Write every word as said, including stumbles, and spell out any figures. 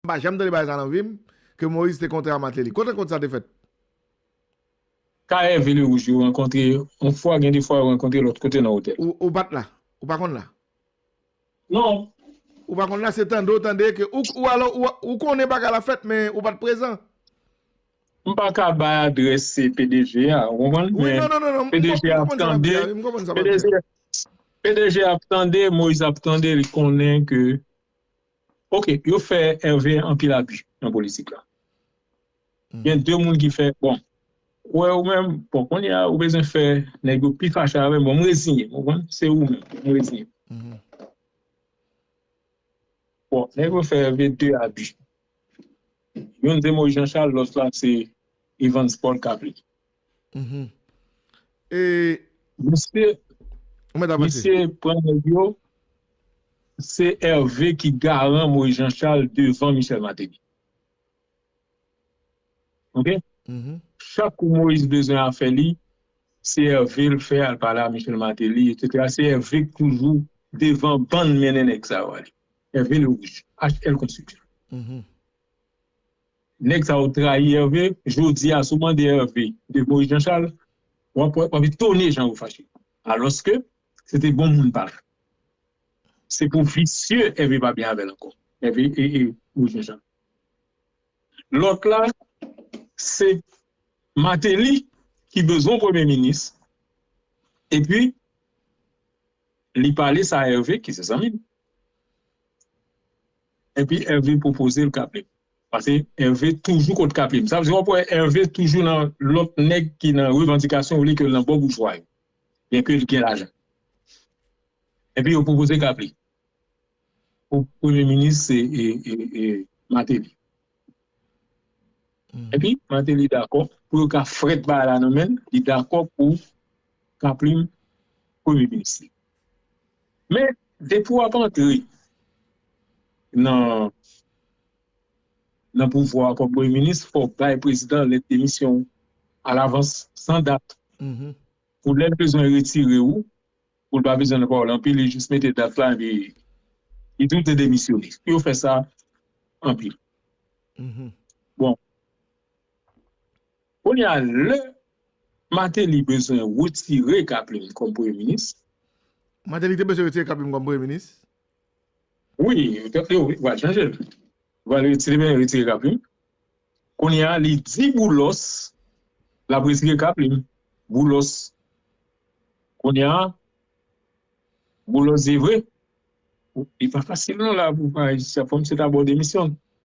M pa janm tande bagay sa nan vi m, ke Moïse te kontre a Martelly. Kote kont sa te fèt? Ka Hervé Lerouge yo rankontre, yon fwa, gen de fwa yo rankontre lòt kote nan otèl. Ou, ou pa t la? Ou pa konn la? Non. Ou pa konn la, se tande w tande ke, ou, ou alò, ou, ou konnen bagay la fèt, men ou pa t prezan. M pa ka bay adrès se P D G a, ou konprann? Wi, Men non, non, non, non, m P D G a m ap konprann sa w ap tande, di a, wi, m konprann sa w ap di a. P D G a, P D G a ap tande, Moïse ap tande, li konnen ke, ok, yo fè Hervé anpil abi nan politik la. Gen de moun ki fè, bon, wè ou menm, bon, kounye a, ou bezwen fè nèg yo pi fache avè m, bon, m reziyen, ou konprann? Se ou menm, m reziyen. Bon, nèg yo fè Hervé de abi. Youn se Moïse Jean Charles, lòt la se Evans Paul Caplin. E, Misye, ou mèt avanse. Misye pran nèg yo, se Hervé ki garan Moïse Jean Charles devan Michel Martelly. Ok? Chak kou Moïse bezwen afè li, se Hervé l fè al pale a Michel Martelly, etsetera. Se Hervé k toujou devan bann mennen nèg sa yo ale. Hervé Lerouge, H L Construction. Nèg sa yo trayi Hervé, jodi a, si w mande Hervé de Moïse Jean Charles, w ap, w ap etone jan yo fache. Alòske, se te bon moun pa l. Se pou visye Hervé pa byen avè l ankò. Hervé e, e Moïse Jean Charles. Lòt la, se Martelly ki bezwen premye minis. Epi, li pale sa Hervé, ki se zanmi l. Epi Hervé pwopoze l Caplin. Paske Hervé toujou kont Caplin. Sa vle di w ap wè Hervé toujou nan lòt nèg ki nan revandikasyon olye ke l nan bò boujwa yo. Byen ke li gen lajan. Epi yo pwopoze Caplin. Pou premye minis se e, e, e Martelly. Epi Martelly dakò pou yo ka frèt bagay la nan men l, li dakò pou Caplin premye minis li. Men depi w ap antre nan nan pouvwa a kòm premye minis, fò w bay prezidan lèt demisyon w alavans, san dat. Pou lè l bezwen retire w, pou l pa bezwen nan pawòl anpil, li jis mete dat la epi li di w te demisyone. Yo fè sa anpil. Bon. Kounye a, lè Martelly bezwen retire Caplin kòm premye minis. Martelly te bezwen retire Caplin kòm premye minis? Wi, yo te, yo, yo pral chanje l. Yo pral retire, retire Caplin. Kounye a, li di Boulos l ap retire Caplin. Boulos. Kounye a, Boulos di vre. Li pa fasil non la pou pa jis ap fòm se ta ba w demisyon.